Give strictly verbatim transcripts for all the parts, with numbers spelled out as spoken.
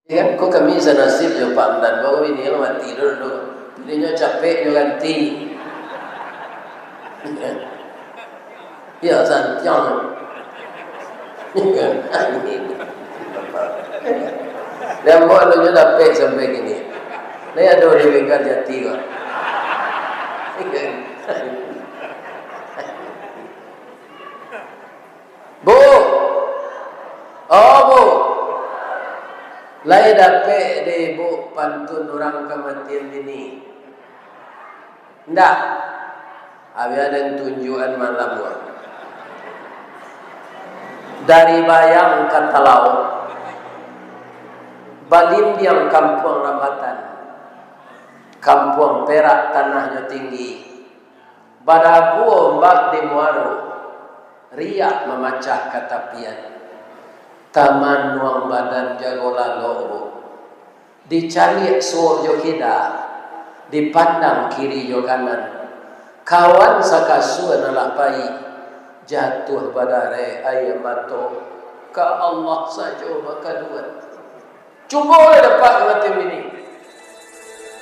Ya kan? Ko kami sanasib jo Pak Amdan, baru ini lah mati dulu tu. Iko nyo capek nyo ganti. Ya, santiang. Dan buat lu nyo dapek sampai kini. Ni ado di Linggar Jati ko. Bu! Oh, Bu! Lai dapek dek Ibu pantun urang kamatian bini? Ndak. Abih den tunjuakan malam ko. Dari Bayang ka Talaut, balimbiang kampuang Rambatan, kampuang perak tanahnyo tinggi, badabu ombak di muaro, riak mamacah ka tapian. Tamanuang badan jago lalok, Bu. Dicaliak suok jo kida, dipandang kiri jo kanan. Kawan sakasua nan lah pai, jatuah badareh aia mato. Ka Allah sajo bakaduan. Cubolah dapek kamatian bini.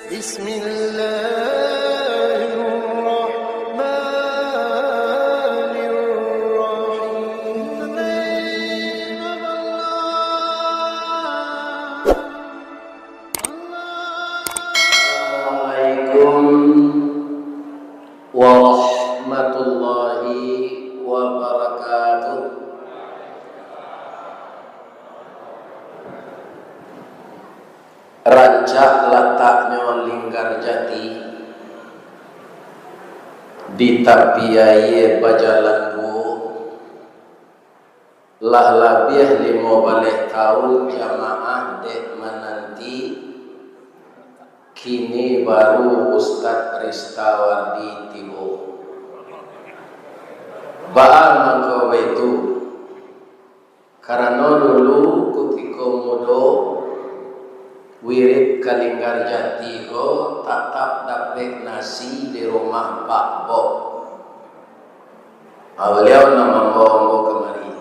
Bismillahirrahmanirrahim. Assalamualaikum warahmatullahi wabarakatuh. Rancak lataknyo Linggar Jati, di tapi aia bajalan duo. Lah labiah limo baleh taun jamaah dek mananti, kini baru Ustaz Ristawardi tibo. Baa mangko baitu? Karano dulu kutiko mudo, wirid ka Linggar Jati ko tatap dapek nasi di rumah Pak Bok. Ah, baliau nan mambawa ambo kamari.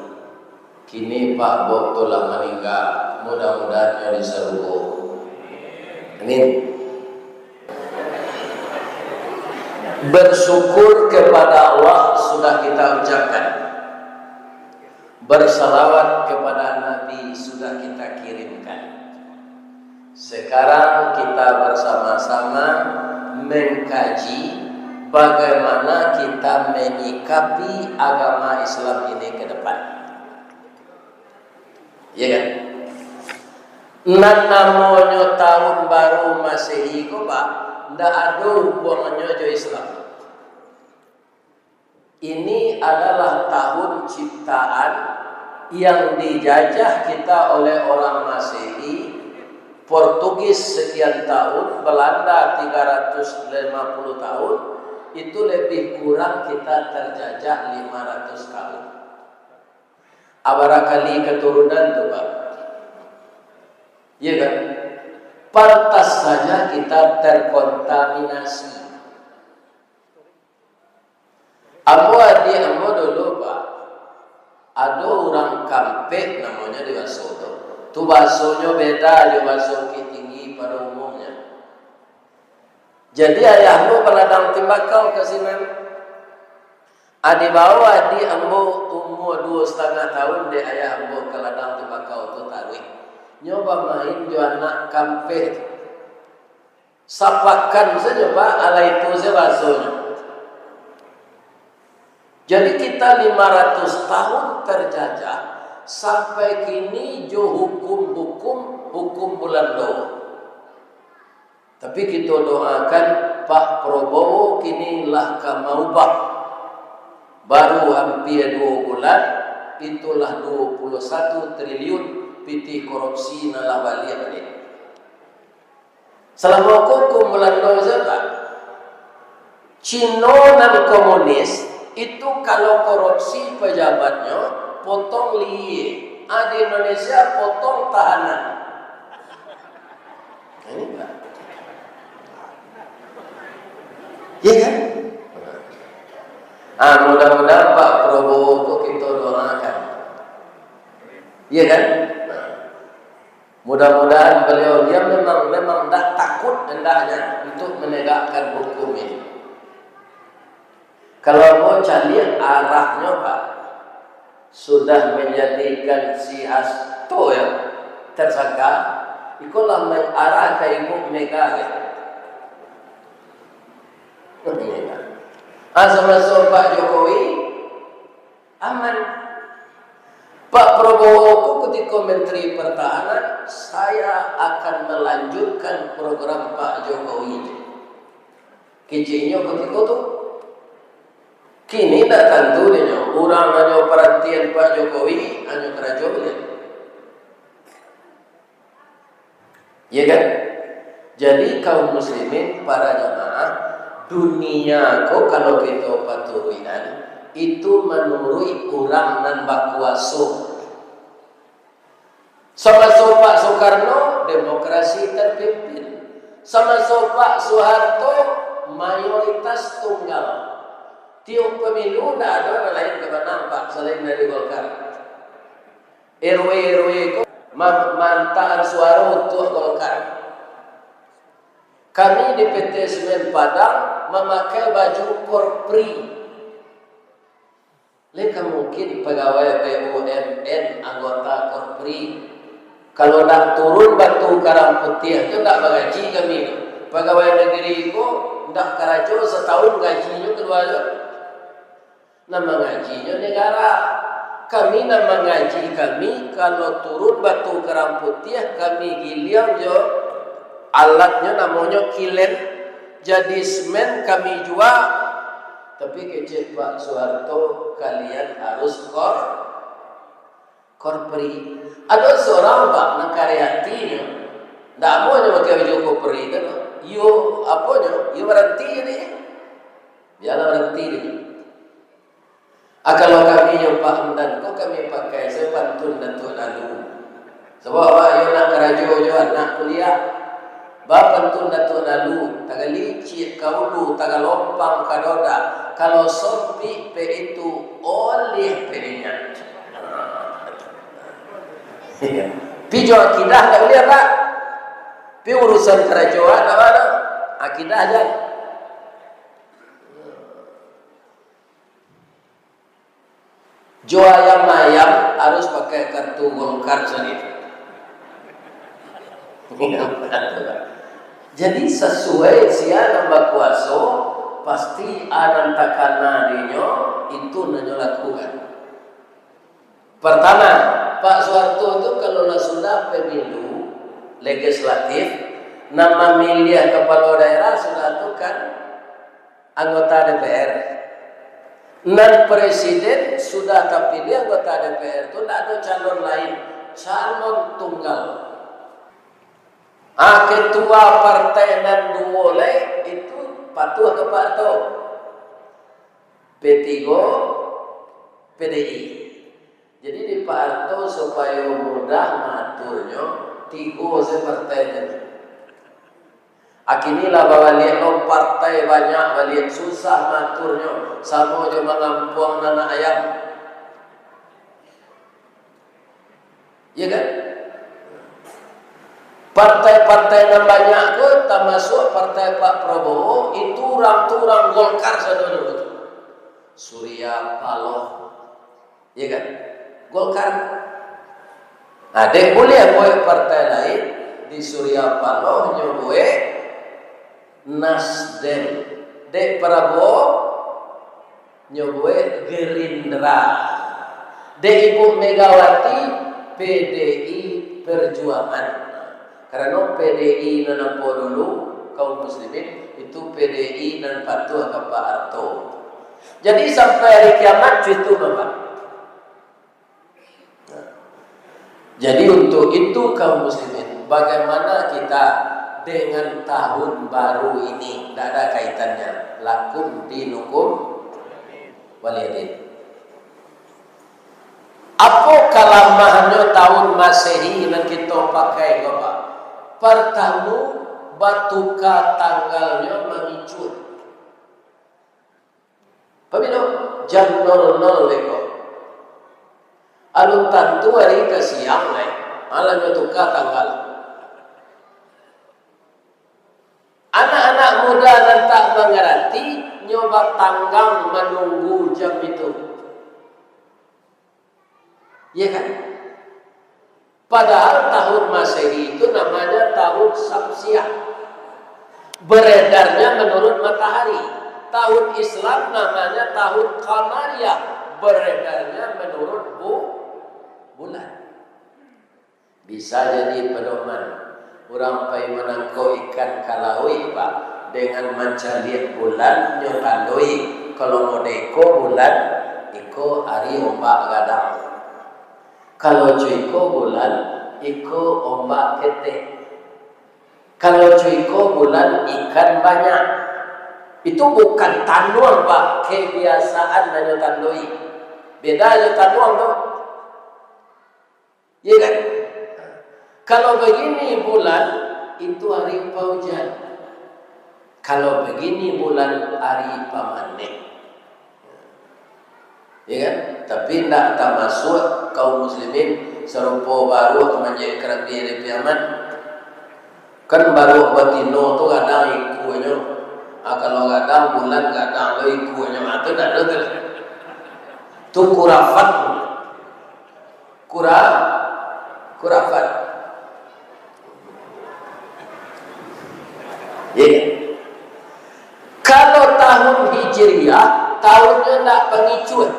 Kini Pak Bok tu lah maningga, mudah-mudahan nyo di sarugo. Amin. Bersyukur kepada Allah sudah kita ucapkan. Bersalawat kepada Nabi sudah kita kirimkan. Sekarang kita bersama-sama mengkaji bagaimana kita menyikapi agama Islam ini ke depan. Ya kan? Nan namonyo tahun baru Masehi ko, Pak, ndak ado hubungannyo jo Islam. Ini adalah tahun ciptaan yang dijajah kita oleh orang Masehi, Portugis sekian tahun, Belanda tiga ratus lima puluh tahun, itu lebih kurang kita terjajah lima ratus tahun. Abarakali keturunan tu, Pak. Ya kan? Pantas saja kita terkontaminasi. Ambo, adiak ambo dulu, Pak, ado urang Kampek namonyo di baso tu. Tu basonyo beda jo baso Bukittinggi pado umumnyo. Jadi, ayah ambo baladang timbakau ka sinan. Adi bawa adiak ambo umua duo satangah tahun dek ayah ambo ka ladang timbakau tu taruih. Nyo bamain jo anak Kampek tu. Sapakan sajo, Pak, alai tu sajo basonyo. Jadi, kita lima ratus tahun terjajah, sampai kini jo hukum-hukum, hukum Bulando. Tapi kito doakan Pak Prabowo kini lah ka maubah. Baru ampia duo bulan, itulah duo puluah satu triliun pitih korupsi nan lah baliak baliak. Salamo ko hukum Bulando sajo, Pak. Cino nan komunis, itu kalau korupsi pejabatnyo, potong lihia. Ah, di Indonesia, potong tahanan. Ini, Pak. Iya kan? Ah, mudah-mudahan Pak Prabowo ko kito doakan. Iya kan? Nah. Mudah-mudahan Baliau, dia memang, memang ndak takut hendaknya untuk menegakkan hukum ini. Kalau mau caliak arahnyo, Pak, sudah menjadikan si Hasto, ya, tersangka, ikolah mengarah ka Ibu Mega, ya. Ah, samaso Pak Jokowi, aman. Pak Prabowo ko kutiko Menteri Pertahanan, "Saya akan melanjutkan program Pak Jokowi." Keceknyo kutiko tu. Kini ndak tantu dinyo, urang hanyo parantian Pak Jokowi, hanyo karajo baliau. Ya kan? Jadi, kaum muslimin, para jamaah, dunia ko kalau kito paturuikan, itu manuruik urang nan bakuaso. Samaso Pak Soekarno, demokrasi terpimpin. Samaso Pak Soeharto, mayoritas tunggal. Tiok pemilu, ndak ado nan lain ka manang, Pak, salain dari Golkar. R W R W ko ma-, mantaan suaro untuak Golkar. Kami di P T Semen Padang mamakai baju Korpri. Lai ka mungkin pagawai B U M N anggota Korpri. Kalau ndak turun batu karang putiah tu, ndak bagaji kami tu. Pagawai nagari ko ndak karajo satahun gajinyo kalua tu. Nan mangajinyo negara. Kami nan mangaji kami, kalau turun batu karang putiah, kami giliang jo alatnyo namonyo kilen, jadi semen kami jua. Tapi kecek Pak Soeharto, kalian harus kor-, korpri. Ado surang, Pak, nan kareh atinyo, ndak amuahnyo pakai baju korpri tu, iyo, aponyo, iyo baranti jadi. Bialah baranti jadi. Ah, kalau kami nyo Pak Hamdan ko, kami pakai se pantun Datuak Dalu. Sabab awak yo nak karajo jo anak kuliah. Ba pantun Datuak Dalu, tagalicik ka ulu, tagalompang ka doda. Kalau sompik pe itu, oleh pe inyo. Pi jo akidah ndak buliah, Pak. Pi urusan karajo ndak ba doh. Akidah jan. Jo ayam-ayam harus pakai kartu Golkar sandiri. Jadi, sasuai sia nan bakuaso, pasti a nan takana dinyo, itu nan nyo lakukan. Pertama, Pak Soeharto tu kalau lah sudah pemilu legislatif, nan mamiliah kapalo daerah sudah tu kan anggota D P R. Nan presiden sudah tapiliah anggota D P R tu, ndak ado calon lain, calon tunggal. Ah, ketua partai nan duo lai itu patuah ka Pak Harto. P tigo, P D I. Jadi di Pak Harto supayo mudah maaturnyo, tigo se partai tadi. Akini lah babaliak lo, partai banyak baliak, susah maaturnyo, samo jo mangampuang nanak ayam. Iya kan? Partai-partai nan banyak ko, tamasuak partai Pak Prabowo, itu urang tu urang Golkar sadonyo tu. Surya Paloh. Iya kan? Golkar. Nah, dek buliah buek partai lain, di Surya Paloh nyo buek Nasdem. Dek Prabowo nyo buek Gerindra. Dek Ibu Megawati, P D I Perjuangan. Karano P D I nan apo dulu, kaum muslimin, itu P D I nan patuah ka Pak Harto. Jadi, sampai hari kiamat, cuy, itu, Bapak. Nah, jadi, untuk itu, kaum muslimin, bagaimana kita dengan tahun baru ini? Ndak ada kaitannya. Lakum dinukum waliyadin. Apo kalamahnyo tahun Masehi nan kito pakai ko, Pak? Partamo, batuka tanggalnyo mangicuah. Pabilo? Jam nol nol beko. Alun tantu ari ka siang lai, malah nyo tuka tanggal. tanggang manunggu jam itu. Iya kan? Padahal tahun Masehi itu namanya tahun Syamsiah. Beredarnya menurut matahari. Tahun Islam namanya tahun Qamariyah. Beredarnya menurut bu-, bulan. Bisa jadi pedoman. Urang pai manangkok ikan ka lauik, Pak, dengan mancaliak bulan nyo tandoi, kalau modeko bulan, iko ari ombak gadang. Kalau co iko bulan, iko ombak ketek. Kalau co iko bulan, ikan banyak. Itu bukan tanuang, Pak, kebiasaan nan nyo tandoi. Beda jo tanuang tu. Iya kan? Kalau begini bulan, itu ari paujan. Kalau begini bulan, ari pamanek. Iya kan? Tapi ndak tamasuak kaum muslimin sarupo baruak manjek karambia di Piaman. Kan baruak batino tu gadang ikuanyo. Ah, kalau gadang bulan, gadang lo ikuanyo. Ah, tu ndak ado tu. Tu kurafat. Kura-, kurafat. Iya. Kalau tahun Hijriah, tahunnyo ndak pangicuah.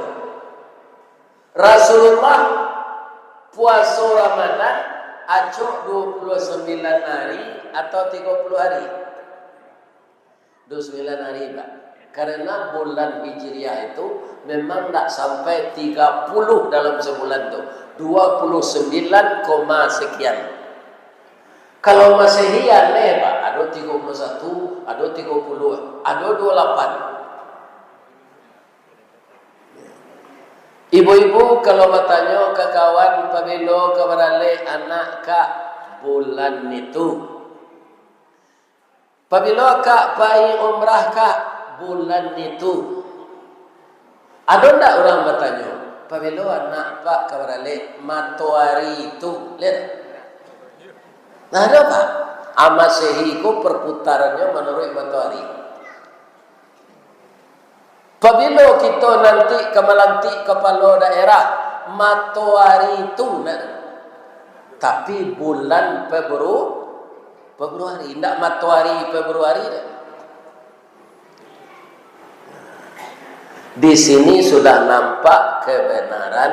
Rasulullah puaso Ramadan acok dua puluh sembilan hari atau tiga puluh hari? Dua puluh sembilan hari, Pak. Karena bulan Hijriah itu memang ndak sampai tiga puluh dalam sebulan tu. Dua puluh sembilan koma sekian. Kalau Masehi aneh, Pak. Ado tiga puluh satu, ado tiga puluh, ado dua puluh delapan. Ibu-ibu kalau batanyo ka kawan, "Pabilo ka baralek anak, Kak?" Bulan itu. "Pabilo Kak pai umrah, Kak?" Bulan itu. Ado ndak urang batanyo, "Pabilo anak Pak ka baralek?" Matoari itu, lihat. Nah, ado, Pak. Amasehi ko perputarannyo manuruik matoari. Pabilo kito nanti ka malantik kapalo daerah? Matoari tu, nah. Tapi bulan Febru-, Februari, indak matoari Februari, dah. Di sini sudah nampak kebenaran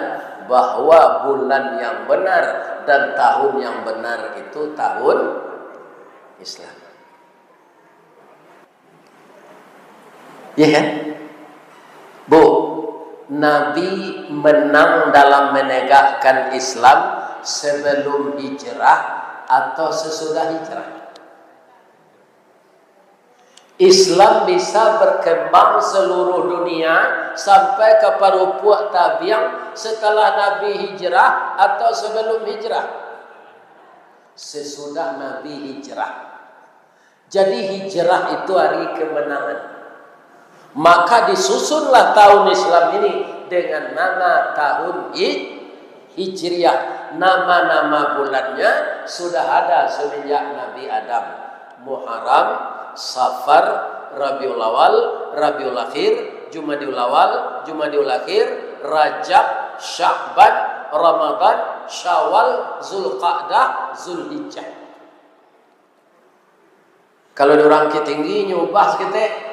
bahwa bulan yang benar dan tahun yang benar itu tahun Islam. Iya kan? Bu, Nabi menang dalam menegakkan Islam sebelum hijrah atau sesudah hijrah? Islam bisa berkembang seluruh dunia sampai ka parupuak tabiang setelah Nabi hijrah atau sebelum hijrah? Sesudah Nabi hijrah. Jadi, hijrah itu ari kemenangan. Maka disusunlah tahun Islam ini dengan nama tahun Hij-, Hijriah. Nama-nama bulannya sudah ada semenjak Nabi Adam. Muharram, Safar, Rabiul Awal, Rabiul Akhir, Jumadiul Awal, Jumadiul Akhir, Rajab, Sya'ban, Ramadan, Syawal, Zulqa'dah, Zulhijjah. Kalau di urang Bukittinggi, nyo ubah saketek.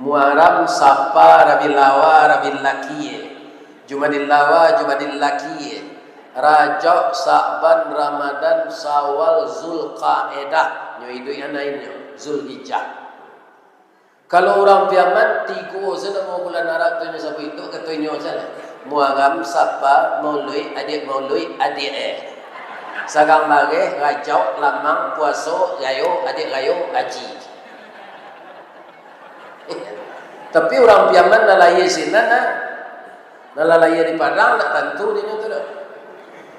Muharram, Safar, Rabiul Awal, Rabiul Akhir. Jumadil Awal, Jumadil Akhir. Rajab, Sa'ban, Ramadan, Syawal, Zulqa'edah. Nyo iduik an lainnyo, Zulhijjah. Kalau urang Piaman, tigo se namo bulan Arab tu nyo sabuik, tu kato inyo se lah. Muharram, Safar, Maulud, adiak Maulud, adiak eh. Sagang Bareh, Rajab, Lamang, Puaso, Rayo, adiak Rayo, Aji. Tapi urang Piaman nan lahia sinan, nah. Nan lahia di Padang, ndak tantu dinyo tu doh.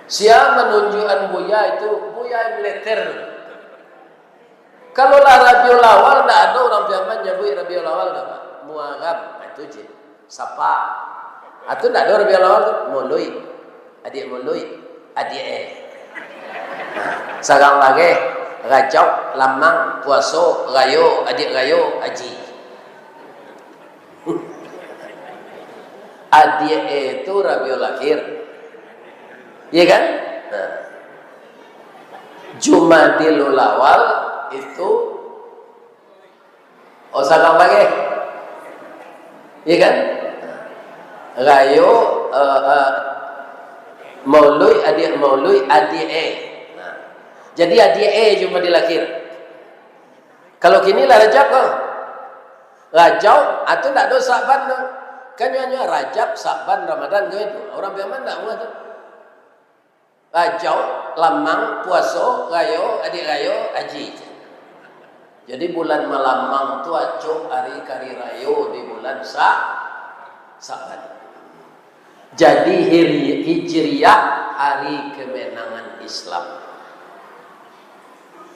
Sia manunjuakan buya itu, buya militer. Kalau lah Rabiul Awal, ndak ado urang Piaman nyabuik Rabiul Awal tu, Pak. Muharram, ah, itu je. Safar. Ah, tu ndak ado Rabiul Awal tu. Maulud. Adiak Maulud. Adiak eh. Sagang Bareh. Rajab. Lamang. Puaso. Rayo. Adiak Rayo. Aji. Adiak e tu Rabiul Akhir. Iya kan? Nah. Jumadil Awal itu Osaka Pageh. Iya kan? Rayo, eh, eh, Maului, adiak Maului, adiak e. Nah. Jadi adiak e Jumadil Akhir. Kalau kini lah Rajab ko. Rajab, ah, tu ndak ado Sa'ban tu. Kan nyo, nyo Rajab, Sa'ban, Ramadan ko itu. Urang Piaman ndak amuah tu. Rajab, lamang, puaso, rayo, adiak rayo, aji. Jadi bulan malamang tu acok ari kari rayo di bulan Sa-, Sa'ban. Jadi hiri-, Hijriah hari kemenangan Islam.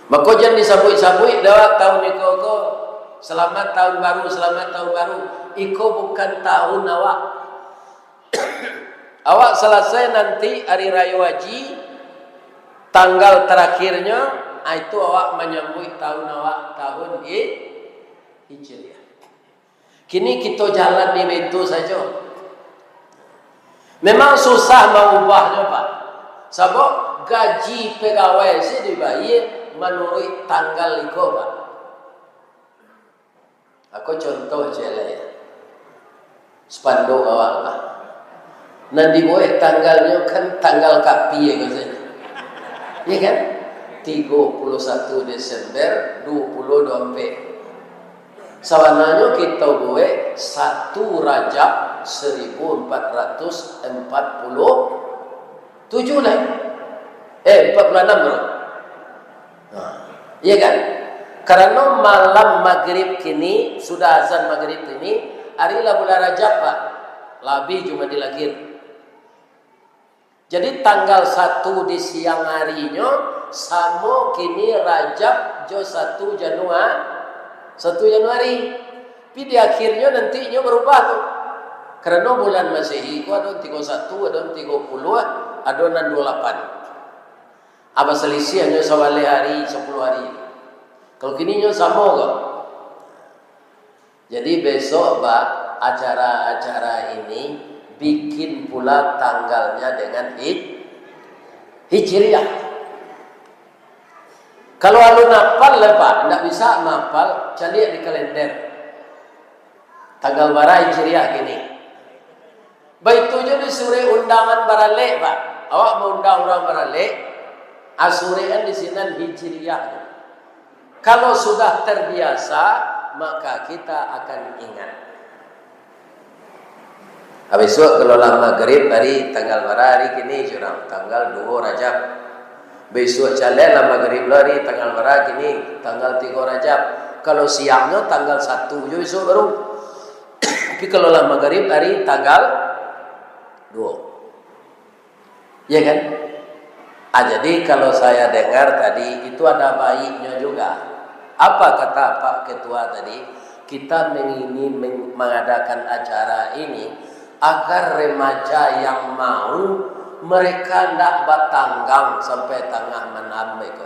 Mako jan disabuik-sabuik doh tahun iko ko, "Selamat tahun baru, selamat tahun baru." Iko bukan tahun awak. Awak salasai nanti ari rayo Haji, tanggal tarakhirnyo, ah, itu awak manyambuik tahun awak, tahun Hi-, Hijriah. Kini kito jalani baitu sajo. Memang susah maubahnyo, Pak. Sabab gaji pegawai se dibayia manuruik tanggal iko, Pak. Ako contoh ciek lai, ya. Spanduk awak, Pak. Nan dibuek tanggalnyo kan tanggal kapia ko sajo. Iya kan? Tigo puluh satu Desember duo puluh duo ampek. Sabananyo kito buek satu Rajab seribu empat ratus empat puluh tujuh lai. Eh, empat puluh enam, bro. Nah, iya kan? Karano malam magrib kini, sudah azan magrib kini, ari lah bulan Rajab, Pak. Labiah Jumadil Akhir. Jadi, tanggal satu di siang arinyo, samo kini Rajab jo satu Janua-, satu Januari. Tapi di akhirnyo nanti inyo barubah tu. Karano bulan Masehi ko ado tigo satu, ado tigo puluh, ado nan duo lapan. Apa selisih hanyo sabaleh ari, sapuluh ari. Kalau kini nyo samo ko. Jadi, besok, Pak, acara-acara ini bikin pula tanggalnya dengan hij-, Hijriah. Kalau alun apal lah, Pak, ndak bisa maapal, caliak di kalender. Tanggal bara Hijriah kini. Baitu juo di surek undangan baralek, Pak. Awak maundang urang baralek, asurekan di sinan Hijriah. Kalau sudah terbiasa, maka kita akan ingat. Ah, bisuak kalau lah magrib ari tanggal bara ari kini, surang, tanggal duo Rajab. Bisuak caliak lah magrib lo ari tanggal bara kini, tanggal tigo Rajab. Kalau siangnyo tanggal satu juo bisuak baru. Tapi kalau lah magrib ari tanggal duo. Ya kan? Ah, jadi kalau saya dengar tadi, itu ada baiknya juga. Apa kata Pak Ketua tadi? Kita mengini-, meng-, mengadakan acara ini agar remaja yang mau, mereka ndak batanggang sampai tangah malam beko.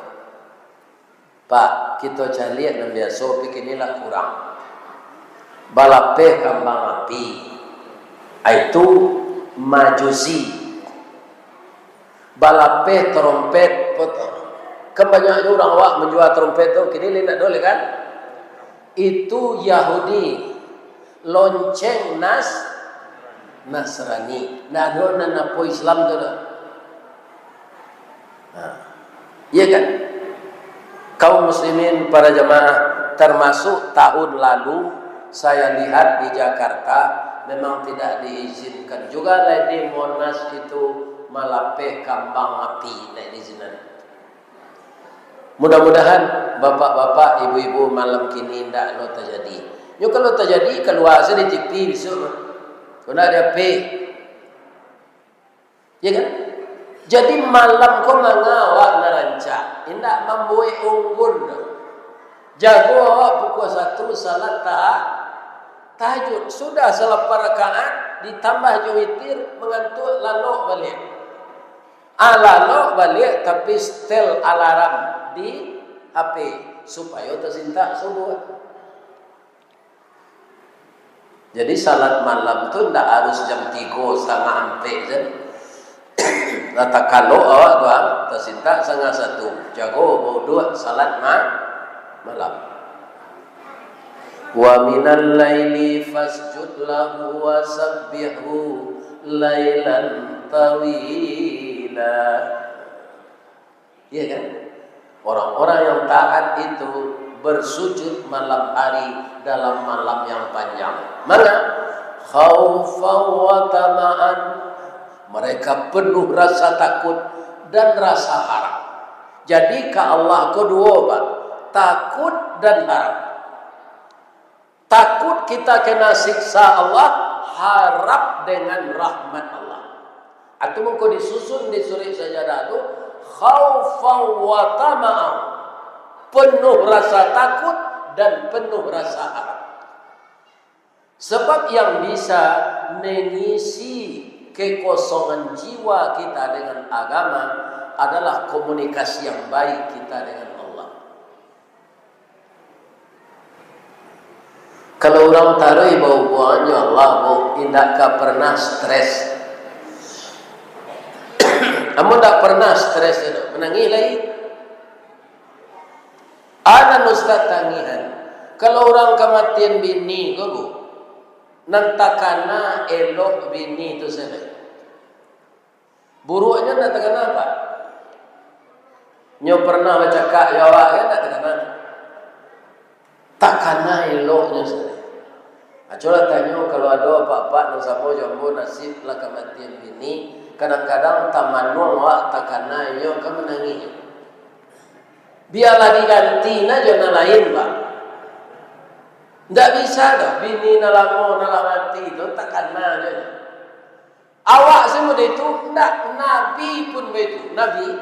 Pak, kito caliak nan biaso, tapi kini lah kurang. Balapeh kambang api, itu majusi. Balapeh trompet, pot-, kan banyak juo urang awak manjua trompet tu, kini lai ndak ado lai kan? Itu Yahudi. Lonceng Nas-, Nasrani. Ndak ado nan apo Islam tu doh. Nah, iya kan? Kaum muslimin, para jamaah, termasuk tahun lalu, saya lihat di Jakarta, memang tidak diizinkan juga lai di Monas itu malapeh kambang api, ndak diizinkan. Mudah-mudahan bapak-bapak, ibu-ibu, malam kini ndak lo tajadi. Nyo kalau tajadi, kalua sajo di T V bisuak. Kok ndak di H P. Ya kan? Jadi malam ko manga awak nan rancak, indak mambuek unggun doh. Jago awak pukua satu salat taha-, tahajud. Sudah salapan rakaat, ditambah jo witir, mangantuak, lalok baliak. Ah, lalok baliak, tapi setel alarm di H P, supayo tasintak subuah. Jadi, salat malam tu ndak harus jam tigo, satangah ampek je. Lah takalok awak tu, ah, tasintak satangah satu. Jago bauduak salat ma-, malam. "Wa minal laili fasjud lahu wa sabbihhu lailan tawila." Iya kan? Orang-orang yang taat itu bersujud malam hari dalam malam yang panjang. Mana? Khaufan wa tama'an. Mereka penuh rasa takut dan rasa harap. Jadi, ka Allah ko duo, Pak. Takut dan harap. Takut kita kena siksa Allah, harap dengan rahmat Allah. Atau mungkin disusun di surek sajadah tu, khaufan wa tama'an, penuh rasa takut dan penuh rasa harap. Sebab yang bisa mengisi kekosongan jiwa kita dengan agama adalah komunikasi yang baik kita dengan Allah. Kalau urang taruih bahubuangan jo Allah, Bu, indak ka pernah stres. Amun ndak pernah stres tu, manangih lai. Anan Ustaz tangihan. Kalau urang kamatian bini ko, Bu, nan takana elok bini tu sajo. Buruaknyo ndak takana, Pak. Nyo pernah bacakak jo awak kan, ndak takana? Takana eloknyo sajo. Acolah tanyo, kalau ado apak-apak nan samo jo ambo nasib lah kamatian bini, kadang-kadang tamanuang awak takana inyo ka manangih. Bialah diganti nah jo nan lain, Pak. Ndak bisa doh, bini nan lamo, nan lah mati tu takana jo. Awak se model itu, ndak, Nabi pun baitu. Nabi,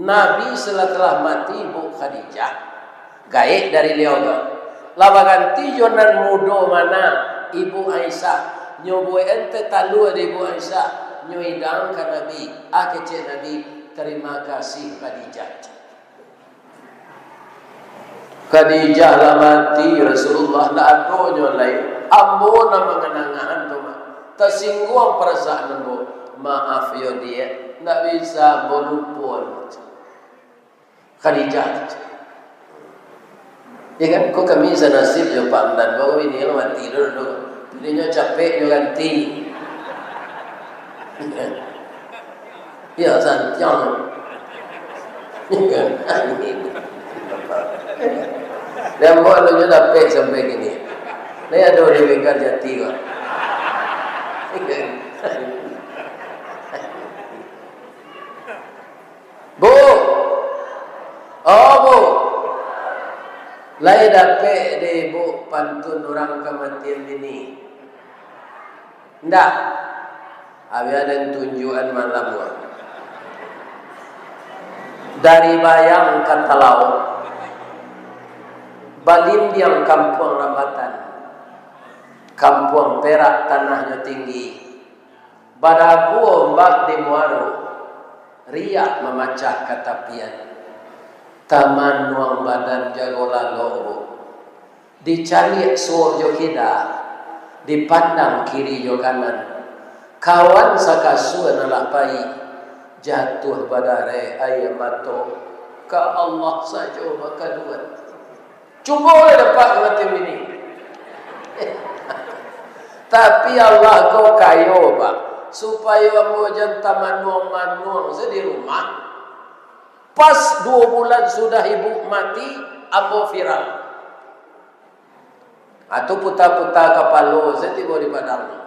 Nabi setelah mati Ibu Khadijah, gaek dari liau tu, lah baganti jo nan mudo mana, Ibu Aisyah. Nyo buek ente talua di Ibu Aisyah, nyo idang ka Nabi. Ah, kecek Nabi, "Terima kasih, Khadijah." Khadijah lah mati, Rasulullah ndak ado nyo lai. Ambo nan manganang-angan tu mah. Tasingguang parasaan ambo. Maaf yo, Diak, ndak bisa ambo lupo. Khadijah. Ya kan? Ko kami sanasib jo Pak Amdan, baru ini lah mati dulu. Jadi nyo capek nyo ganti. Ya, santiang. Dan buat lu nyo dapek sampai kini. Ni ado di Lingkar Jati ko. Bu. Oh, Bu. Lai dapek dek Ibu pantun urang kamatian bini? Ndak. Abih den tunjuakan malam ko. Dari Bayang ka Talaut, balindiang kampuang rambatan, kampuang perak tanahnyo tinggi, badabu ombak di muaro, riak mamacah ka tapian. Tamanuang badan jago lalok, Bu. Dicaliak suok jo kida, dipandang kiri jo kanan. Kawan sakasua nan lah pai, jatuah badareh aia mato. Ka Allah sajo bakaduan. Cubolah dapek kamatian bini. Tapi Allah ko kayo, Pak. Supayo ambo jan tamanuang-manuang se di rumah. Pas duo bulan sudah ibu mati, ambo viral. Atau puta-puta kapalo, saya tibo di Padang.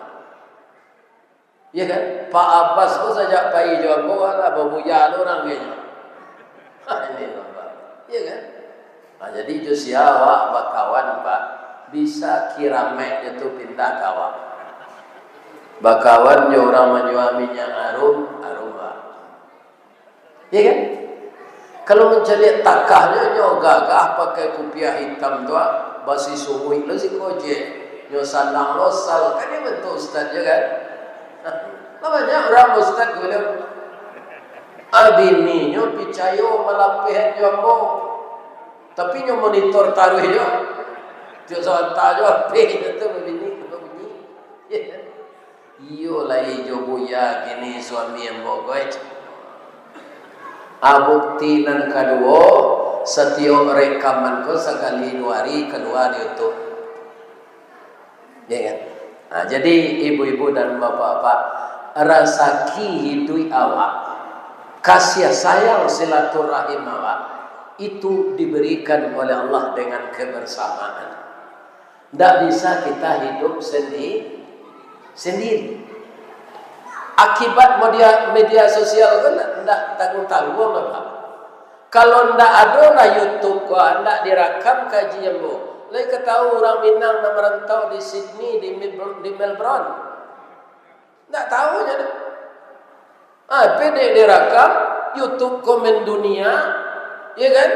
Ya kan? Pak Abbas ko sajak pai jo ambo, alah, babuya lo urang kayaknyo. Ha, ini nampak. Ya kan? Nah, jadi jo sia awak bakawan, Pak, bisa kiramek je tu pindah ka awak. Bakawan jo urang manyuami minyak arum, arum, Pak. Ya kan? Kalau mancaliak takahnyo, nyo gagah pakai kupiah itam tu, ah, basisunguik lo siko je. Nyo sandang lo sal, kan nyo bantuak ustaz je kan? Lah banyak urang ustaz ko bilang, ah, bininyo picayo malapeh jo ambo. Tapi nyo monitor taruih jo. Tiok sabanta jo H P tu babini, babunyi. Iyo lai jo buya kini suami ambo ko, eh. Ah, bukti nan kaduo, satiok rekaman ko sakali duo hari kalua di YouTube. Ya kan? Nah, jadi ibu-ibu dan bapak-bapak, rasaki hiduik awak, kasih sayang silaturahim awak, itu diberikan oleh Allah dengan kebersamaan. Ndak bisa kita hidup sendi-, sendiri. Akibat media, media sosial kan ndak tanggung-tanggung, Bapak. Kalau ndak ado lah YouTube ko, ndak dirakam kaji ambo, lai ka tahu urang Minang nan marantau di Sydney, di Mil-, di Melbourne. Ndak tahu nyo doh. Ah, tapi dek dirakam, YouTube ko mendunia, ya kan?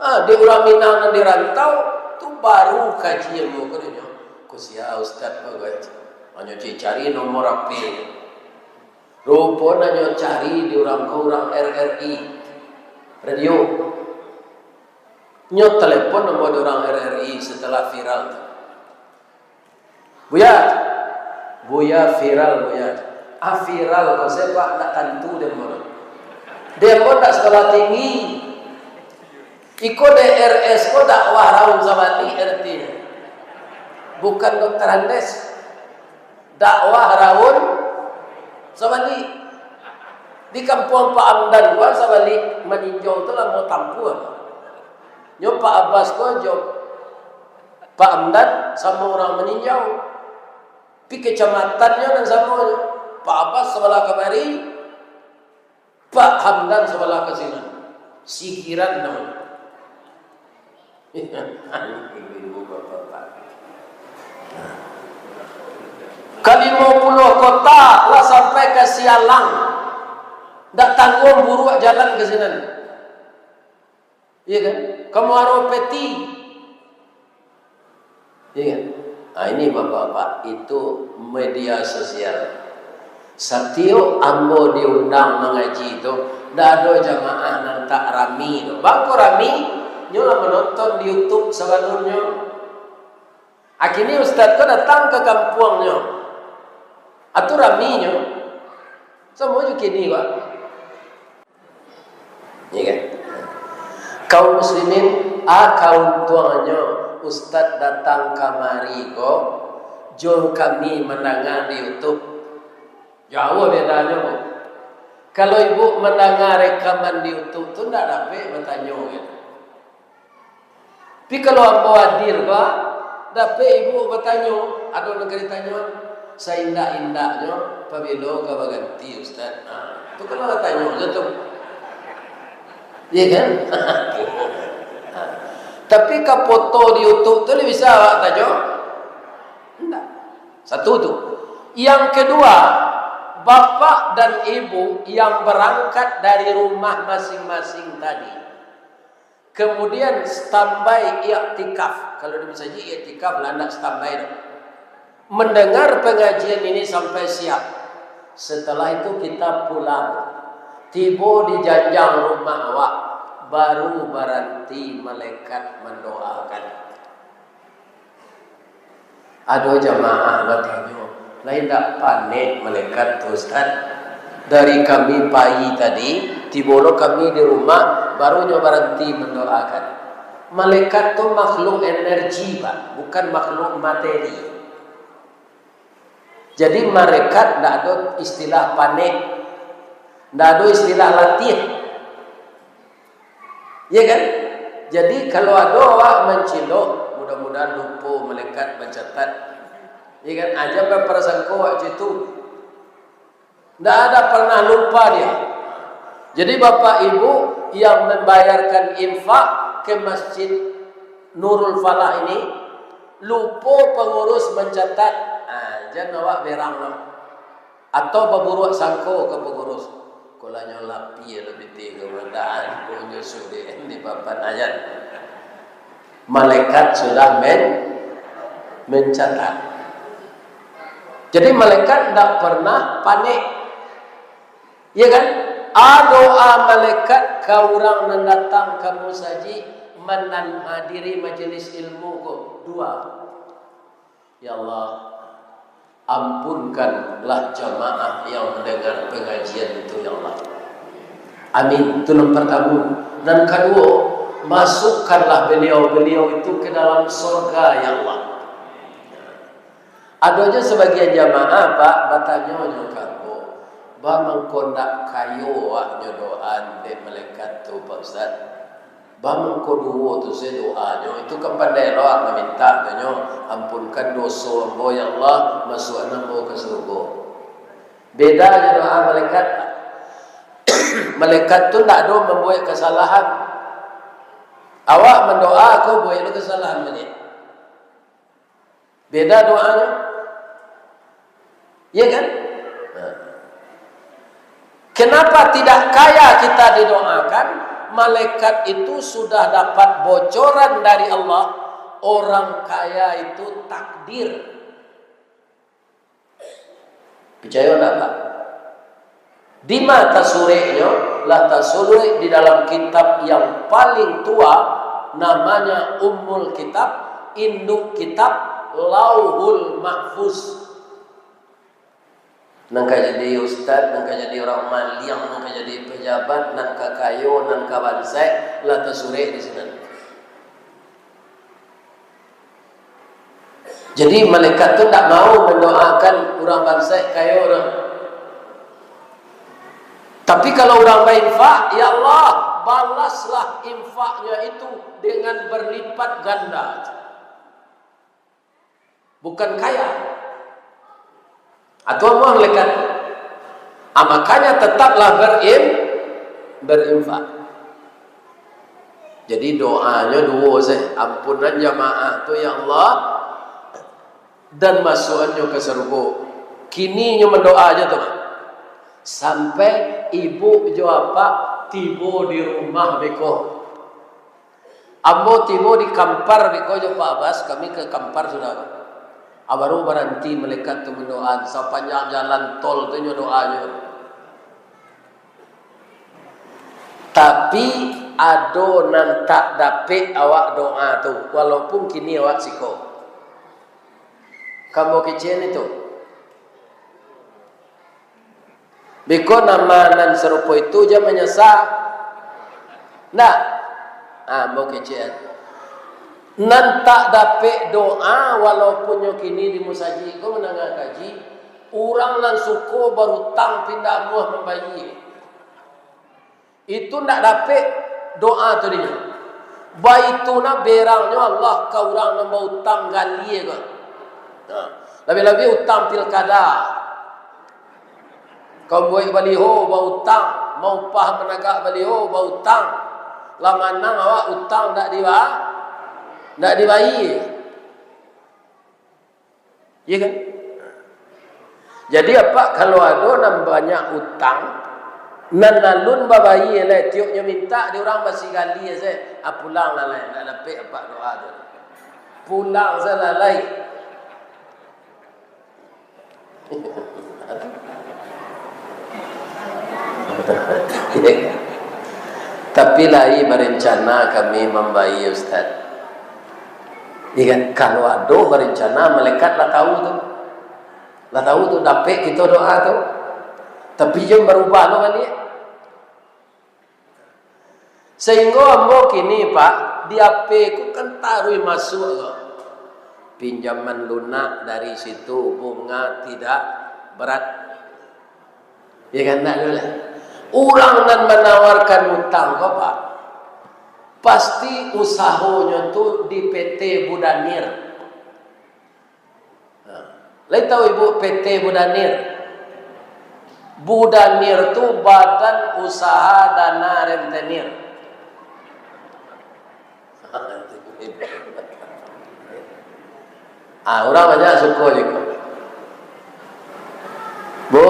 Ah, di urang Minang nan di rantau, tu baru kaji ambo ko dinyo. Ko sia ustaz ko, guys? Hanyo cari nomor H P. Rupo nan nyo cari di urang ko urang R R I radio. Nyo telepon nomor di urang R R I setelah viral tu. "Buya, Buya viral, Buya." Ah, viral ko sia, Pak, ndak tantu dek ambo. Dek ambo ndak sekolah tinggi. Iko D R S ko dakwah raun sabalik artinyo. Bukan dokter Andes. Dakwah raun sabalik. Di kampuang Pak Hamdan ko sabalik maninjau tu lah mau tampuah. Nyo Pak Abbas ko jo Pak Hamdan samo urang maninjau. Pi kacamatannyo nan samo nyo. Pak Abbas sabalah kamari, Pak Hamdan sabalah ka sinan. Sikiran namonyo. Ibu-ibu, bapak-bapak. Ka limo puluah kota lah sampai ka Sialang. Ndak tangguang buruak jalan ka sinan. Iya kan? Ka Muaro Peti. Iya kan? Nah, ini bapak-bapak, itu media sosial. Satiok ambo diundang mangaji tu, ndak ado jamaah nan tak rami tu. Bangko rami, nyo lah manonton di YouTube sabalumnyo. Akini ustaz ko datang ka kampuangnyo. Atu raminyo. Samo jo kini, Pak. Ya kan? Kaum muslimin, ah, kauntuangnyo ustaz datang kamari ko, jo kami mandanga di YouTube. Jauah bedanyo ko. Kalau ibu mandanga rekaman di YouTube tu, ndak dapek batanyo, gitu. Tapi kalau ambo hadir, Pak, dapek ibu batanyo, ado nan ka ditanyo, saindak-indaknyo, pabilo ka baganti, Ustaz? Ha, tu kalau batanyo je tu. Iya kan? Ha. Tapi ka foto di YouTube tu, bisa awak tanyo? Indak. Satu tu. Yang kedua, bapak dan ibu yang berangkat dari rumah masing-masing tadi, kemudian standby iktikaf. Kalau di masajid iktikaf lah, ndak standby doh. Mendengar pengajian ini sampai siap. Setelah itu kita pulang. Tibo di janjang rumah awak, baru baranti malaikat mandoakan. Ado jamaah batanyo, "Lai ndak panek malaikat tu, Ustaz? Dari kami pai tadi, tibo lo kami di rumah, baru nyo baranti mandoakan." Malaikat tu makhluk energi, Pak, bukan makhluk materi. Jadi, malaikat ndak ado istilah panek, ndak ado istilah latiah. Ya kan? Jadi, kalau ado awak mancilok, mudah-mudahan lupo malaikat mancatat. Ya kan? Aja baprasangko awak cak itu. Ndak ada pernah lupa dia. Jadi, Bapak Ibu yang membayarkan infak ke Masjid Nurul Falah ini, lupo pengurus mancatat, ah, jan awak berang lah. Atau baburuak sangko ka pangurus. Kolanyo lapia lah pitih ka madaan, konyo sudah di papan ayat. Malaikat sudah men-, mencatat. Jadi, malaikat ndak pernah panik. Iya kan? A, doa malaikat ka urang nan datang ka musajik, Mandan hadiri majelis ilmu ko, dua. Ya Allah, ampunkanlah jamaah yang mendengar pengajian itu, ya Allah. Amin. Itu nan pertama. Nan kedua, masukkanlah beliau-beliau itu ke dalam surga, ya Allah. Ado jo sabagian jamaah, Pak, batanyo nyo ka ambo, "Ba mangko ndak kayo awaknyo doa dek malaikat tu, Pak Ustaz? Ba mangko duo tu se doanyo? Itu kan pandai lo awak mamintak tu nyo, 'Ampunkan doso ambo, ya Allah, masuakkan ambo ka sarugo.'" Beda jo doa malaikat, Pak. Malaikat tu ndak ado mambuek kasalahan. Awak mandoa ko buek lo kasalahan baliak. Beda doanyo. Iya kan? Nah. Kenapa tidak kaya kita didoakan? Malaikat itu sudah dapat bocoran dari Allah. Orang kaya itu takdir. Picayo ndak, Pak? Dima tasureknyo? Lah tasurik di dalam kitab yang paling tua, namanya Ummul Kitab, induk kitab, Lauhul Mahfuz. Nan ka jadi ustad, nan ka jadi urang maliang, nan ka jadi pejabat, nan ka kayo, nan ka bansaik, lah tasurik di sinan. Jadi, malaikat tu ndak mau mandoakan urang bansaik kayo tu. Tapi kalau urang bainfak, ya Allah, balaslah infaknya itu dengan berlipat ganda. Bukan kaya. Atau malaikat. Ah, makanya tetaplah berim-, berinfak. Jadi doanyo duo se, ampunan jamaah tu, ya Allah, dan masuakannyo ka sarugo. Kini nyo mandoa aja tu, Mak. Sampai ibu jo apak tibo di rumah beko. Ambo tibo di Kampar beko jo Pak Abbas, kami ka Kampar sudah. Ah, baru baranti malaikat tu mandoa, sapanjang jalan tol tu nyo doanyo. Tapi, ado nan tak dapek awak doa tu, walaupun kini awak siko. Ka ambo kecek ni tu. Beko nama nan sarupo itu jan manyasa. Ndak? Ah, ambo kecek. Nan tak dapek doa, walaupun nyo kini di musajik ko mandanga kaji, urang nan suko barutang tapi indak amuah mambayia. Itu ndak dapek doa tu dinyo. Baitu nah berangnyo Allah ka urang nan bautang galie ko. Nah, labiah-labiah utang pilkada. Ka mambuek baliho bautang, maupah managak baliho bautang. Lah manang awak utang ndak diba-, ndak dibayia. Iya kan? Jadi, apak, kalau ado nan banyak utang, nan alun babayia lai, tioknyo mintak di urang basigalie se, ah, pulang lah lai, ndak dapek apak doa tu. Pulang se lah lai. Tapi lai barencana kami mambayia, Ustaz. Iya kan? Kalau ado barencana, malaikat lah tahu tu. Lah tahu tu, dapek kito doa tu. Tapi jan barubah lo baliak. Sahinggo ambo kini, Pak, di A P ku kan taruih masuak ko. Pinjaman lunak dari situ, bunga tidak berat. Ya kan, ndak ado lah. Urang nan manawarkan utang ko, Pak, pasti usahonyo tu di P T Budanir. Nah, lai tahu Ibu P T Budanir? Budanir tu Badan Usaha Dana Rentenir. Ah, urang banyak suko juo. Bu,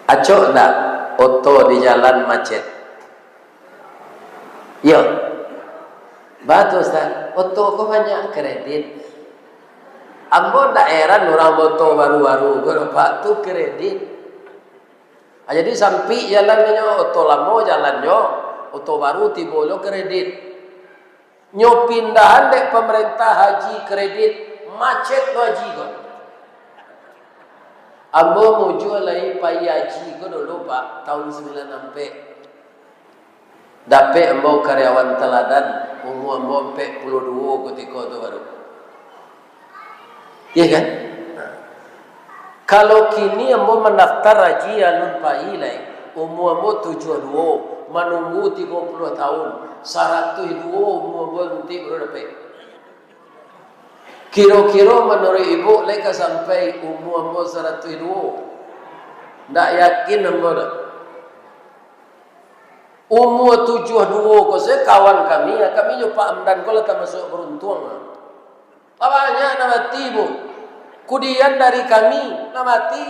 acok ndak oto di jalan macet? Iyo. Batua, Ustaz. Oto ko banyak kredit. Ambo ndak heran urang baoto baru-baru ko, Pak, tu kredit. Ah, jadi sampik jalannyo, oto lamo jalannyo, Moto baru tibo lo kredit. Nyo pindahan dek pamarentah haji kredit, macet lo haji ko. Ambo mujua lai pai haji ko dulu, Pak, tahun sambilan ampek. Dapek ambo karyawan taladan, umua ambo ampek puluah duo kutiko tu baru. Iyo kan? Kalau kini ambo mandaftar haji alun pai lai, umua ambo tujuah duo, manunggu tigo puluah tahun, saratuih duo umua ambo nanti baru dapek. Kiro-kiro manuruik ibu lai ka sampai umua ambo saratuih duo? Ndak yakin ambo doh. Umua tujuah duo ko se kawan kami, kami jo Pak Hamdan ko lah tamasuak baruntuang. Lah banyak nan mati, Bu. Kudian dari kami, nan mati.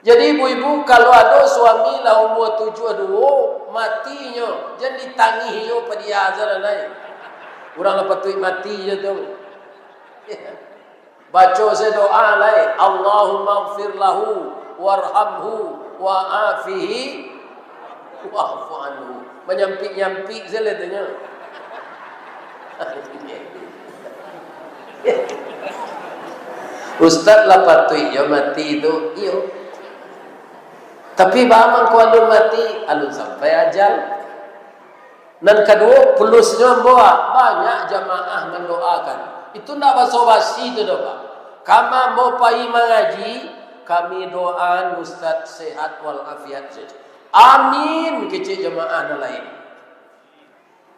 Jadi, ibu-ibu, kalau ado suami lah umua tujuah duo, mati nyo, jan ditangih nyo padia se lah lai. Urang lah patuik mati jo tu. Baco se doa lai, "Allahummaghfir lahu warhamhu wa afihi wa'fu anhu." Manyampik-nyampik se lah tu nyo. Ustaz lah patuik jo mati tu, iyo. Tapi baa mangko alun mati, alun sampai ajal. Nan kaduo, plusnyo ambo, ah, banyak jamaah mandoakan. Itu ndak basa-basi tu doh, Pak. Kama ambo pai mangaji, kami doaan Ustaz sehat walafiat sajo. Amin, kecek jamaah nan lain.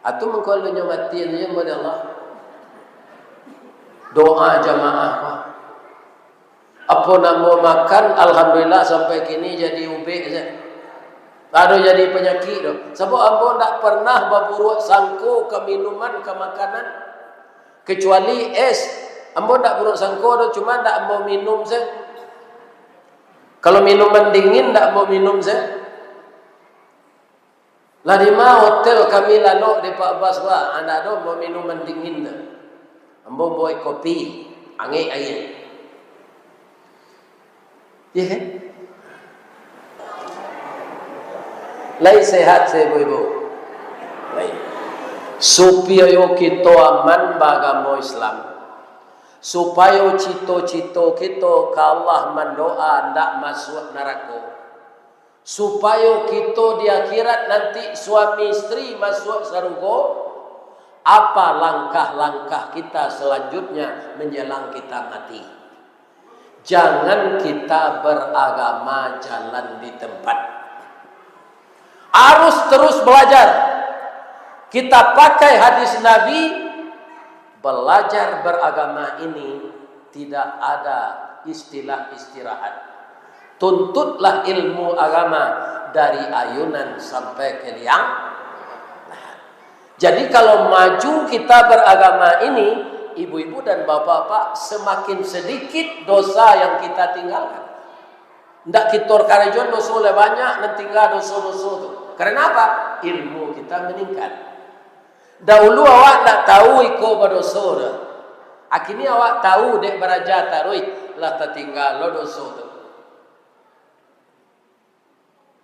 Atu mangko alun nyo mati, alun nyo Allah. Doa jamaah, Pak. Apo namo makan, alhamdulillah, sampai kini jadi ubek se. Ado jadi panyakik tu. Sabab ambo ndak pernah baburuak sangko ka minuman, ka makanan. Kecuali es. Ambo ndak buruak sangko tu, cuma ndak ambo minum se. Kalau minuman dingin, ndak ambo minum se. Lah dima hotel kami lalok di Pak Bas, Pak? Ndak ado, ambo minuman dingin tu. Ambo buek kopi, angek aia. Iyo kan? Lai sehat se, ibu-ibu? Lai. Supayo kito aman baagamo Islam, supayo cito-cito kito ka Allah mandoa ndak masuak narako, supayo kito di akhirat nanti suami istri masuak sarugo, apa langkah-langkah kita selanjutnya menjelang kita mati? Jangan kita beragama jalan di tempat. Harus terus belajar. Kita pakai hadis Nabi, belajar beragama ini tidak ada istilah istirahat. Tuntutlah ilmu agama dari ayunan sampai ke liang lahat. Jadi, kalau maju kita beragama ini, ibu-ibu dan bapak-bapak, semakin sedikit dosa yang kita tinggalkan. Ndak kito karajoan doso lah banyak, nan tingga doso-doso tu. Karena apa? Ilmu kita meningkat. Dahulu awak ndak tahu iko badoso tu. Akini awak tahu dek baraja taruih, lah tatingga lo doso tu.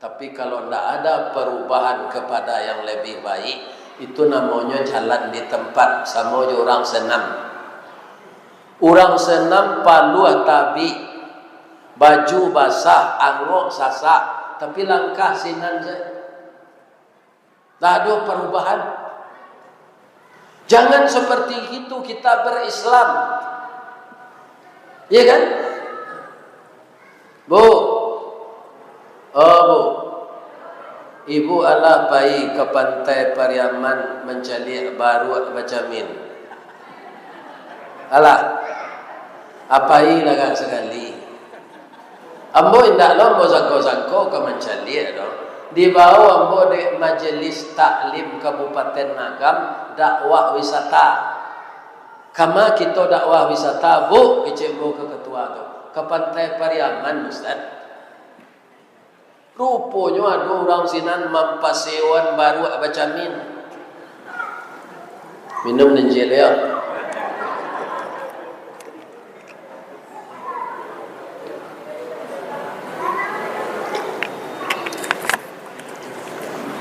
Tapi kalau ndak ada perubahan kepada yang lebih baik, itu namonyo jalan di tempat, samo jo urang senam. Urang senam paluah tabik, baju basah, angok sasak, tapi langkah sinan se. Ndak ado perubahan. Jangan seperti itu kita berislam. Iya kan? Bu. Oh, Bu. Ibu alah pai ka Pantai Pariaman mancaliak baruak bacamin. Alah. Apai lah sakali. Ambo indak lo ambo sangko-sangko ka mancaliak doh. Dibao ambo dek Majelis Taklim Kabupaten Agam dakwah wisata. Kama kito dakwah wisata, Bu, kecek ambo ka ketua tu. Ka Pantai Pariaman, Ustaz. Ruponyo ado urang sinan mampasewoan baruak bacamin. Minum nan ciek, yo.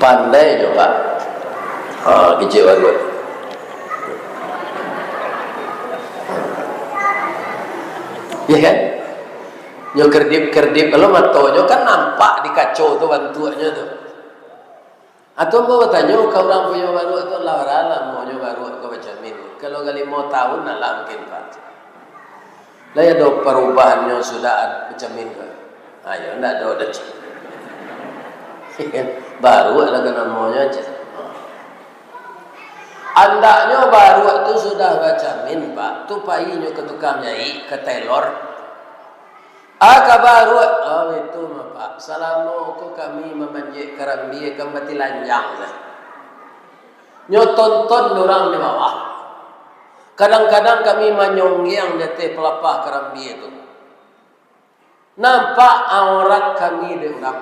Pandai nyo, Pak. Ha, kecek baruak. Ya kan? Nyo kerdip-kerdip, kalau matonyo kan nampak di kaco tu bantuaknyo tu. Atau ambo batanyo ka urang punyo baruak tu, "Lah bara lamonyo baruak ko bacamin? Kalau ka limo tahun alah mungkin, Pak." Lai ado parubahannyo sudah ad-, bacamin ko? Ayo, ndak ado doh. Baruak lah ka namonyo, cek. Andaknyo baruak tu sudah bacamin, Pak, tu painyo ka tukang jaik, ka tailor. Ah, ka baruak. Oh, itu mah, Pak. Salamo ko kami mamanjek karambia kan batilanjang lah. Nyo tonton urang di bawah. Kadang-kadang kami manyonggiang di ateh palapah karambia tu. Nampak aurat kami dek urang.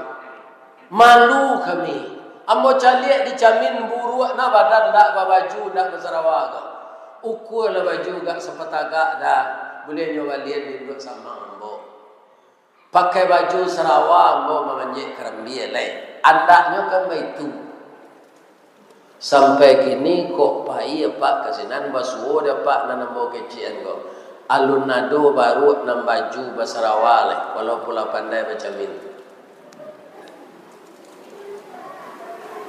Malu kami. Ambo caliak di camin buruak nah badan, ndak babaju, ndak basarawa ko. Ukua lah baju agak sapatagak dah. Buliah nyo balian di induak samang ambo. Pakai baju sarawa ambo mamanjek karambia lai. Andaknyo kan baitu. Sampai kini kok pai apak ka sinan, basuo dek apak nan ambo kecekan ko. Alun ado baruak nan baju basarawa lai, walaupun lah pandai bacamin.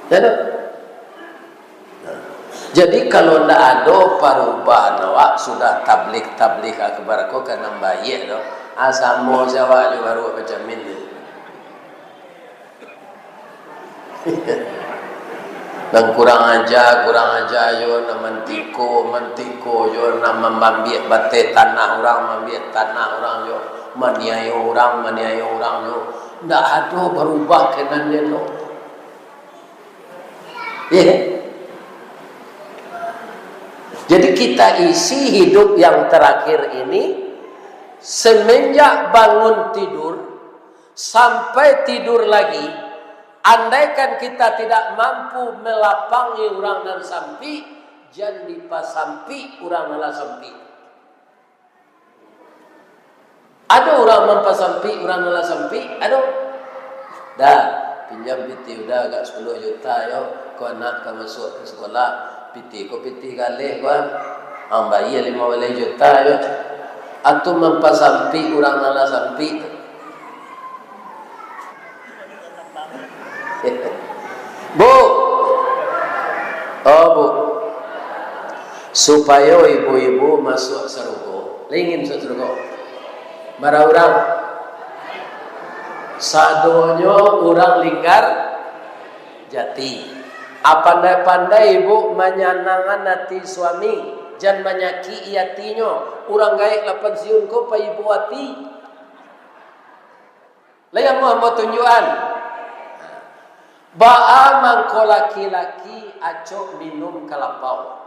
Ya dak? Nah, jadi, kalau ndak ado parubahan awak, sudah tabligh-tabligh akbar ko ka nan baiak tu, ah, samo se awak jo baruak bacamin tu. Nan kurang aja, kurang aja jo, nan mantiko, mantiko jo, nan mambiak bateh tanah urang, mambiak tanah urang jo, maniayo urang, maniayo urang jo. Ndak ado barubah ka nan den tu. Iya kan? Jadi, kita isi hidup yang terakhir ini, semenjak bangun tidur sampai tidur lagi, andaikan kita tidak mampu melapangi urang nan sampik, jan dipasampik urang nan lah sampik. Ado urang mampasampik urang nan lah sampik? Ado? Dah, pinjam pitih Uda agak sapuluah juta yo, ko anak ka masuak ka sikolah. Pitih ko pitih galeh ko, ah. Ang bayia limo baleh juta yo. Atu mampasampik urang nan lah sampik tu. Bu. Oh, Bu. Supayo ibu-ibu masuak sarugo. Lai ingin masuak sarugo? Bara urang? Sadonyo urang linggar jati. Apandai-pandai ibu manyanangan ati suami, jan manyakik-i atinyo. Urang gaek lah pansiun ko paibo ati. Lai ambo, ambo tunjuakan. Baa mangko laki-laki acok minum kalapau?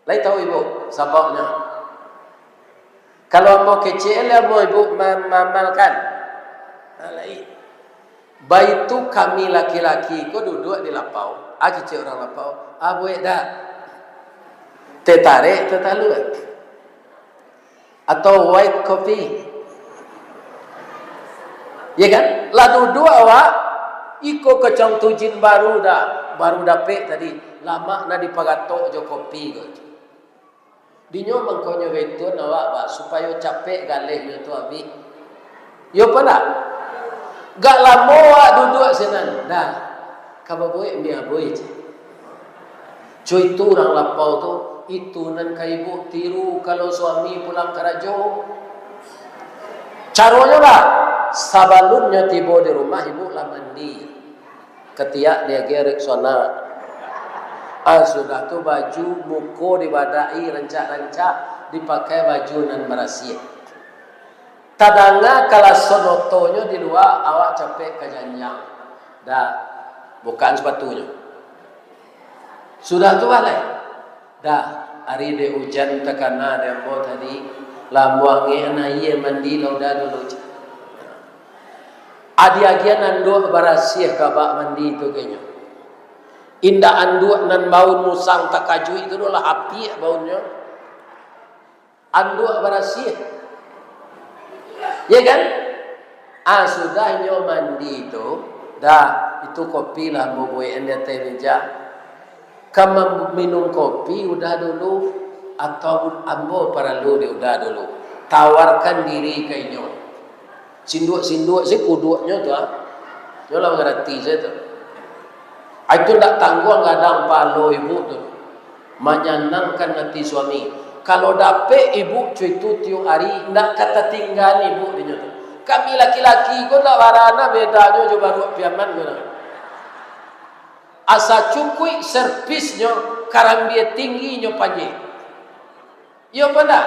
Lai tahu ibu sababnyo? Kalau ambo kecek, lai ambo ibu ma-, maamalkan? Nah, lai. Baitu kami laki-laki ko duduak di lapau, ah, kecek urang lapau, ah, buek dak? Teh tarek, teh talua. Atau white coffee. Ya kan? Lah duduak awak, iko kacang tujin baru dah, baru dapek tadi, lamak nan dipagatok jo kopi ko. Dinyo mangkonyo baitu awak, bah, supayo capek galehnyo tu abih. Yo apo ndak? Gak lamo awak duduak sinan, dah. Ka babuek mi abui, ceh. Co itu urang lapau tu, itu nan ka ibu tiru kalau suami pulang karajo. Caronyo lah, sabalunnyo tibo di rumah, ibu lah mandi. Katiak diagiah Rexona. Ah, sudah tu baju, muko dibadai rancak-rancak, dipakai baju nan barasiah. Tadanga kalason otonyo di lua, awak capek ka janjang. Dah, bukaan sapatunyo. Sudah tu balai. Dah, ari dek ujan takana dek ambo tadi, lah ambo angek an aia mandi lah Uda dulu. Adi agian anduak barasiah ka bak mandi tu kenyo. Indak anduak nan baun musang takajuik tu doh lah apiak baunnyo. Anduak barasiah. Ya kan? Ah, sudah inyo mandi tu, "Dah, itu kopi lah ambo buekan di ateh meja. Ka maminum kopi Uda dulu, atau ambo paralu di Uda dulu? Tawarkan diri ka inyo." Sinduak-sinduak se kuduaknyo tu, ah. Nyo lah mangarati se tu. Ah, itu ndak tangguang gadang palo ibu tu. Manyanangkan ati suami. Kalau dapek ibu co itu tiok ari, ndak ka tatinggaan ibu dinyo tu. Kami laki-laki ko ndak barana bedanyo jo baruak piaman ko nah. Asa cukuik servisnyo, karambia tingginyo panjek. Iyo apo ndak?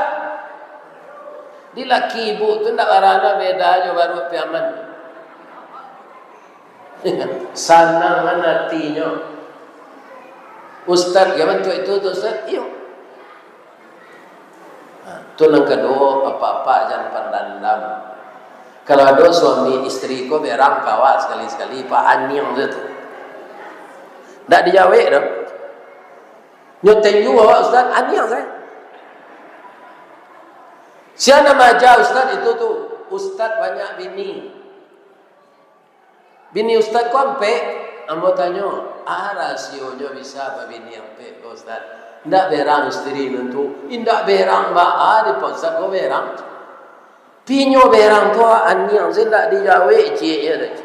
Di laki ibu tu ndak barana bedanyo baruak piaman. Sanang atinyo. Ustaz, ya bantuak itu tu, Ustaz? Iyo. Nah, tu nan kaduo, apak-apak jan pandandam. Kalau ado suami isteri ko berang ka awak sakali-sakali, pak, aniang se tu. Ndak dijawek doh. Nyo tenyu awak, Ustaz, aniang se. Sia nan maaja Ustaz itu tu? Ustaz banyak bini. Bini Ustaz ko ampek, ambo tanyo, "Ah, rahasionyo bisa babini ampek ko, Ustaz?" "Indak berang isteri nan tu?" "Indak berang baa di Pak Ustaz ko berang. Pinyo berang ko aniang se indak dijawek cieknyo tu."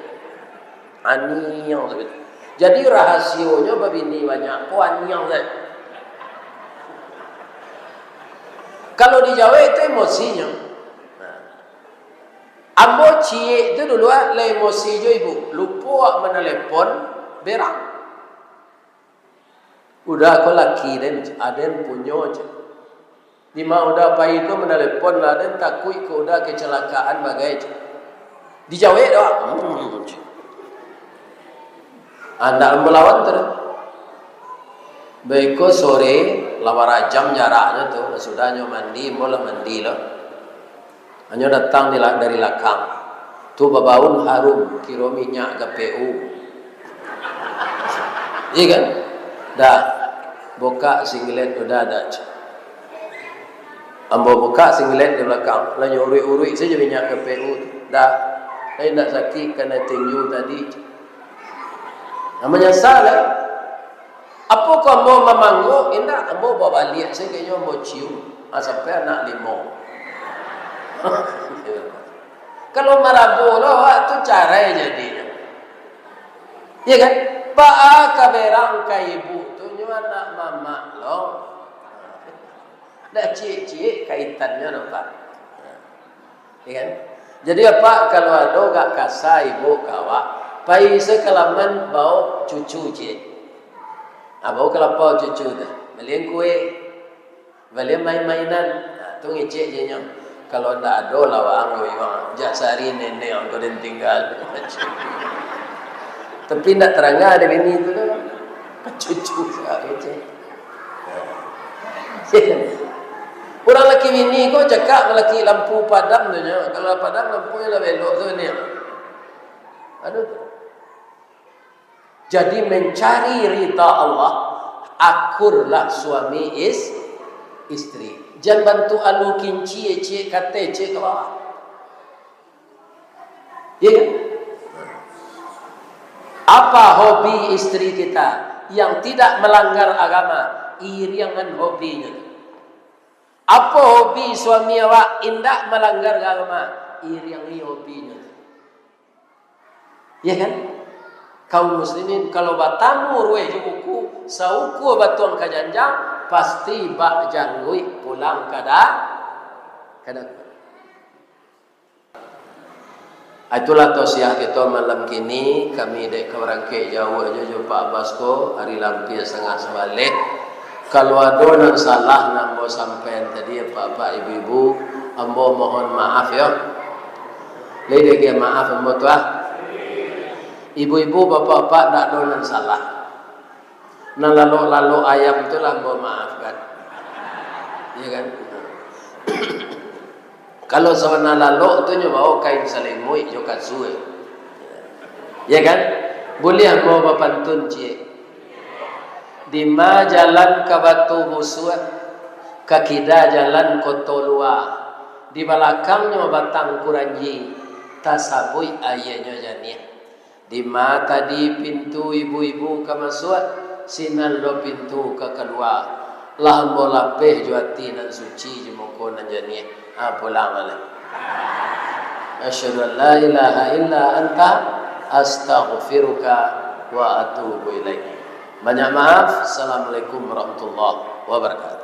Aniang se. Jadi rahasionyo babini banyak ko aniang se. Kalau dijawek tu emosinyo. Nah. Ambo ciek tu dulu, ah, lah emosi jo ibu. Lupo awak manalepon, berang. Uda ko laki den, aden punyo, cek. Dima Uda pai tu manalepon lah, den takuik ka Uda kecelakaan bagai, cek. Dijawek doh, ah. Hmm, cek. Ah, ndak melawan tu doh. Baiko sore, lah barajam jaraknyo tu, sasudahnyo mandi, ambo lah mandi lo. Anyo datang di la-, dari lakang. Tu babaun harum, kiro minyak G P U. Iya kan? Dah, buka singlet Uda dah. Ambo buka singlet di balakang, lah nyo uruik-uruik sajo minyak G P U tu. Dah, lai indak sakik kanai tinju tadi. Nah, manyasa lai. Apo ko ambo mamangguak? Indak, ambo babaliak sajo, ambo cium. Ah, sampai anak limo. Kalau marabo lo awak tu, carai jadinyo. Iya kan? Baa ka berang ka ibu tu, nyo anak mamak lo. Dak ciek-ciek kaitannyo doh, Pak. Iya kan? Jadi, Apak, kalau ado gak kasa ibu ka awak, pai se ka laman bao cucu ciek. Ah, bao ka lapau cucu tu. Balian kue. Balian main-mainan. Ah, tu ngecek je nyo. Kalau ndak ado lah waang, waang. Jak sehari nenek ang ko den tinggal. Tapi ndak taranga dek bini tu doh. Cucu sa ngecek. Urang laki bini ko cakak laki lampu padam tu nyo. Kalau lah padam lampu nyo lah belok tu nyo. Aduh. Jadi mencari ridha Allah, akurlah suami is-, isteri. Jan bantuak alu kinci, ciek kateh, ciek ka bawah. Iya kan? Apa hobi isteri kita yang tidak melanggar agama? Iriangan hobinyo tu. Apo hobi suami awak indak melanggar agama? Iriangi hobinyo tu. Iya kan? Kaum muslimin, kalau batamu rueh jo buku, saukua batuang ka janjang, pasti bak jangguik pulang ka da-, ka dagu. Itulah tausiah kito malam kini, kami dek ka barangkek jauah jo, jo Pak Abbas ko, ari lampia satangah sabaleh. Kalau ado nan salah nan ambo sampaian tadi, apak-apak, ibu-ibu, ambo mohon maaf yo. Lai diagiah maaf ambo tu ah. Ibu-ibu, bapak-bapak, ndak ado nan salah. Nan lalok-lalok ayam tu lah ambo maafkan. Iya kan? Kalau sabana lalok tu nyo bao kain salimuik jo kasua. Ya kan? Buliah ambo bapantun ciek. Dima jalan ka Batu Busuak, ka kida jalan Koto Lua, di balakangnyo Batang Kuranji, tasabuik aianyo janiah. Dima tadi pintu ibu-ibu ka masuak, sinan lo pintu ka kalua. Lah ambo lapeh jo ati nan suci, jo muko nan janiah. Ha, pulang lah. Asyhadu an la ilaha illa anta, astaghfiruka wa atubu ilaik. Banyak maaf. Assalamualaikum warahmatullahi wabarakatuh.